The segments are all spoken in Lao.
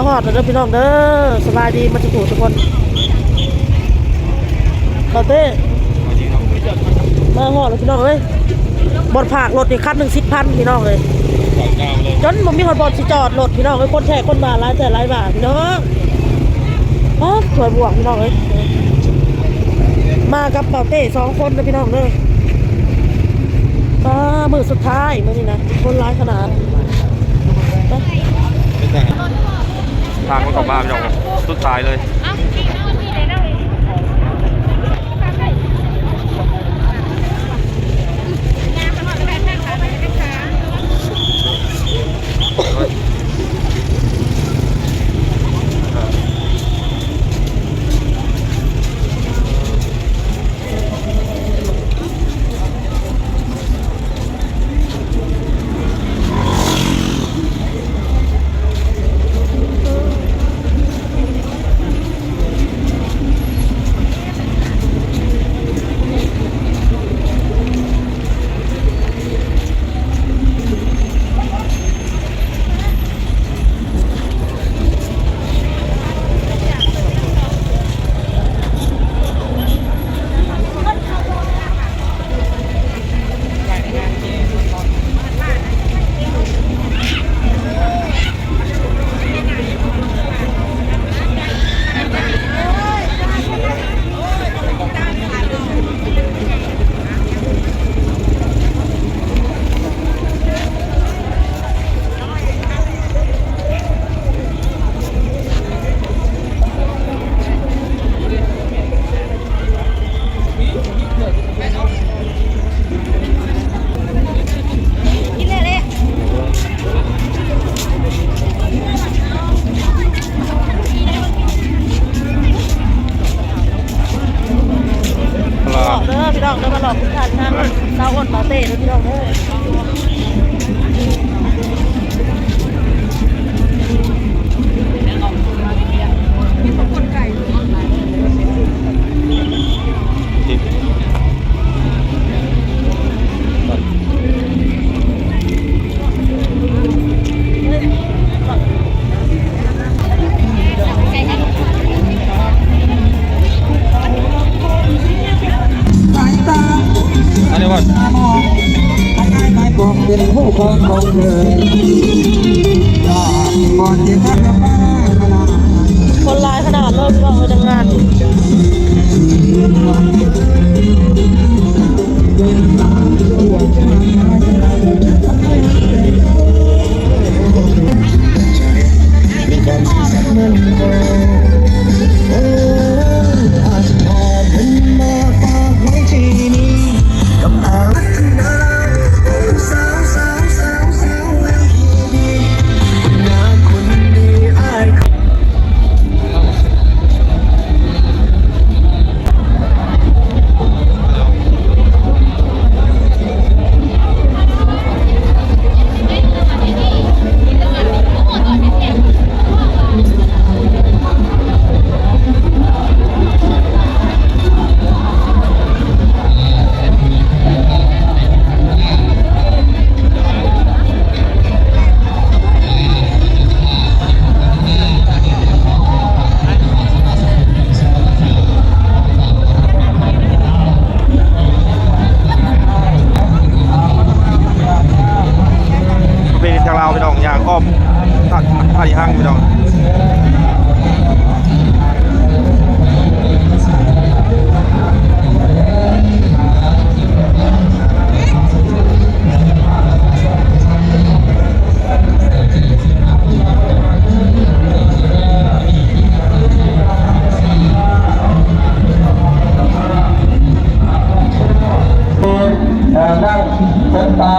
ຮອດແລ້ວເດີພີ່ນ້ອງເດີ ສະບາຍດີໝົດທຸກຜູ້ທຸກຄົນ. ເບົາເຕ້ ມາຮອດແລ້ວພີ່ນ້ອງເອີຍ ບ່ອນພາກລົດນີ້ຄັນໜຶ່ງສິບພັນພີ່ນ້ອງເອີຍ ຈົນບໍ່ມີຮອດບ່ອນຊິຈອດລົດພີ່ນ້ອງເອີຍ ຄົນແທ້ຄົນມາຫຼາຍແທ້ຫຼາຍວ່າພີ່ນ້ອງ. ໂອ້ ຖ້ວຍບວກພີ່ນ້ອງເອີຍ ມາກັບເບົາເຕ້ສອງຄົນເດີພີ່ນ້ອງເດີ. ປ້າ ມື້ສຸດທ້າຍມື້ນີ້ນະ ຄົນຫຼາຍຂະໜາດ. ທາງມັນເຂົ້າມາພີ່ນ້ອງ ສຸດທ້າຍເລີຍ. ເດີພີ່ນ້ອງເດີ ມາຫຼອກທຸກທ່ານທາງຊາວອ້ນເບົາເຕ້ເດີພີ່ນ້ອງເດີ. ອັນນີ້ວ່າ ຄົນຫຼາຍຂະໜາດເລີຍພີ່ນ້ອງເອີຍ ໃນງານ. ເປັນທາງລາວພີ່ນ້ອງ ຍ່າງອ້ອມ ທ່ານ ທ່ານອີ່ຮັ່ງພີ່ນ້ອງ. ເອີ ນັ່ງເຊີນຕາ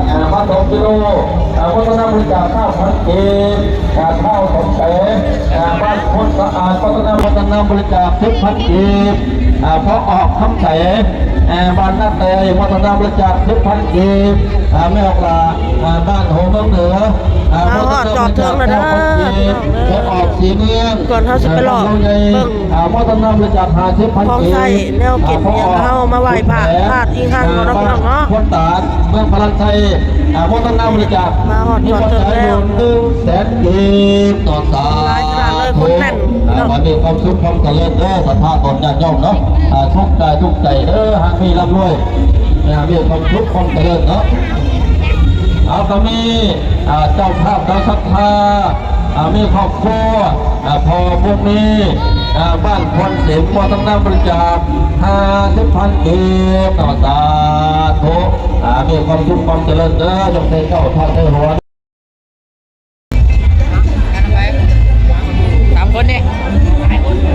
ເອີ ມາສອງກິໂລ ເອີ ໂຄສະນາບໍລິຈາກ ເກົ້າພັນ ກີບ ເອີ ທ້າວ ສົມໄຊ ເອີ ບ້ານໂພນສະອາດ ໂຄສະນາ ໂຄສະນາບໍລິຈາກ ສິບພັນ ກີບ ເອີ ພໍ່ອອກ ຄຳໃສ ແມ່ບ້ານນາເຕີຍ ໂມທະນາບໍລິຈາກສິບພັນກີບ. ອາ ແມ່ອອກຫຼ້າ ອາ ບ້ານຫົວເມືອງເໜືອ ອາ ມາຮອດຈອດເຖິງແລ້ວເດີພີ່ນ້ອງເດີ. ແມ່ອອກສີເມືອງ ກ່ອນເຮົາຊິໄປເລາະເບິ່ງ ອາ ໂມທະນາບໍລິຈາກຫ້າສິບພັນກີບ ຂອງໃຊ້ແນວກິນ ອາ ຫຍັງ ເຮົາມາໄຫວ້ພະທາດອີງຮັງເນາະພີ່ນ້ອງເນາະ. ຄົນຕາດ ເມືອງພະລັນໄຊ ອາ ໂມທະນາບໍລິຈາກ ມາຮອດຈອດເຖິງແລ້ວ ໜຶ່ງແສນກີບຕໍ່ສາທຸ. ຫຼາຍຂະໜາດເລີຍ ຄົນແໜ້ນ. ອາ ບັດນີ້ຄວາມສຸກຄວາມຈະເລີນເດີ ສັດທາຕົນຍາດໂຍມເນາະ. ອາ ສຸກກາຍສຸກໃຈເດີ ຮັ່ງມີຮ່ຳລວຍ ອາ ມີຄວາມສຸກຄວາມຈະເລີນເນາະ. ເອົາ ກໍມີ ອາ ເຈົ້າພາບເຈົ້າສັດທາ ອາ ມີຄອບຄົວ ອາ ພໍ່ບຸນມີ ອາ ບ້ານຄອນສິມ ໂມທະນາບໍລິຈາກຫ້າສິບພັນກີບເນາະ ສາທຸ. ອາ ມີຄວາມສຸກຄວາມຈະເລີນເດີ ຈົ່ງໃສ່ເຈົ້າທາດໃສ່ຫົວ. ສາມຄົນນີ້.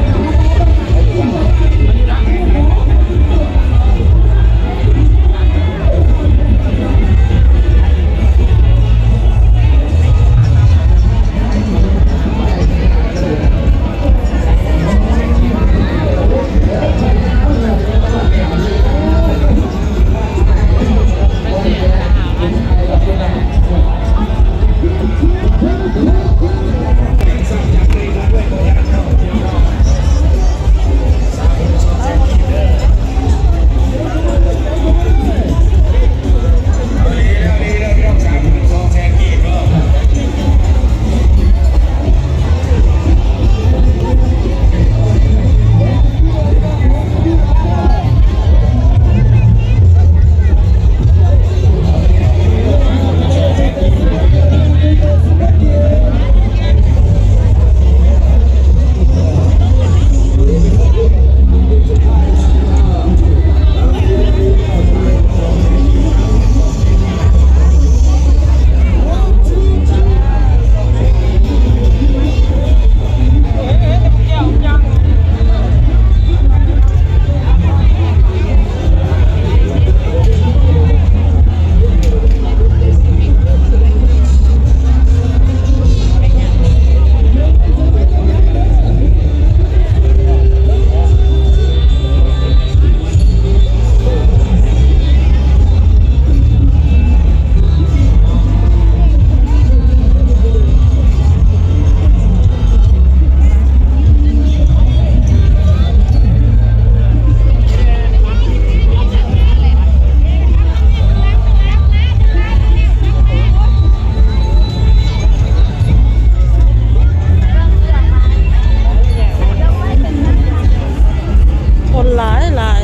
ຄົນຫຼາຍຫຼາຍ.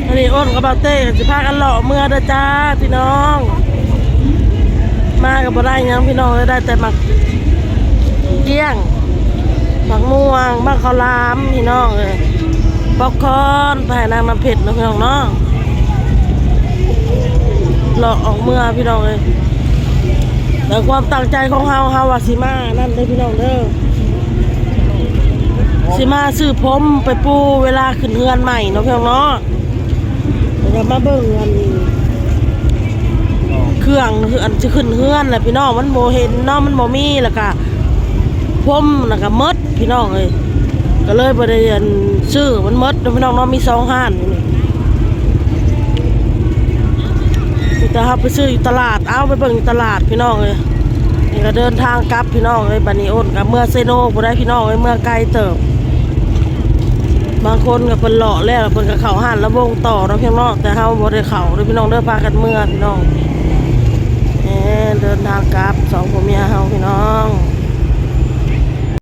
ອັນນີ້ອ້ນກັບບ່າວເຕ້ກໍຊິພາກັນເລາະເມືອເດີຈ້າພີ່ນ້ອງ. ມາກໍບໍ່ໄດ້ຫຍັງພີ່ນ້ອງເອີຍ ໄດ້ແຕ່ໝາກກ້ຽງ ໝາກມ່ວງ ໝາກເຂົ້າຫຼາມພີ່ນ້ອງເອີຍ ປັອບຄອນ ໄປໃຫ້ນາງນ້ຳເພັດເນາະພີ່ນ້ອງເນາະ. ເລາະອອກເມືອພີ່ນ້ອງເອີຍ ແຕ່ຄວາມຕັ້ງໃຈຂອງເຮົາ ເຮົາວ່າຊິມານັ້ນເດີພີ່ນ້ອງເດີ. ຊິມາຊື້ພົມໄປປູເວລາຂຶ້ນເຮືອນໃໝ່ເນາະ ພີ່ນ້ອງເນາະ. ແລ້ວກໍມາເບິ່ງອັນເຄື່ອງ ອັນຊິຂຶ້ນເຮືອນແຫຼະພີ່ນ້ອງ ມັນບໍ່ເຫັນເນາະ ມັນບໍ່ມີ ແລ້ວກໍພົມນະກໍໝົດພີ່ນ້ອງເອີຍ ກໍເລີຍບໍ່ໄດ້ອັນຊື້ ມັນໝົດເນາະພີ່ນ້ອງເນາະ. ມີສອງຮ້ານຢູ່ນີ້ ມີແຕ່ເຮົາໄປຊື້ຢູ່ຕະຫຼາດ ເອົາໄປເບິ່ງຢູ່ຕະຫຼາດພີ່ນ້ອງເອີຍ. ນີ້ກໍເດີນທາງກັບພີ່ນ້ອງເອີຍ ບັດນີ້ໂອນກັບເມືອເຊໂນພຸ້ນໃດ໋ພີ່ນ້ອງເອີຍ ເມືອໄກເຕີບ. ບາງຄົນກໍເພິ່ນເລາະແລ້ວ ເພິ່ນກໍເຂົ້າຮ້ານລຳວົງຕໍ່ເນາະພີ່ນ້ອງເນາະ ແຕ່ເຮົາບໍ່ໄດ້ເຂົ້າເດີພີ່ນ້ອງເດີ ພາກັນເມືອພີ່ນ້ອງ. ເອີ ເດີນທາງກັບສອງຜົວເມຍເຮົາພີ່ນ້ອງ.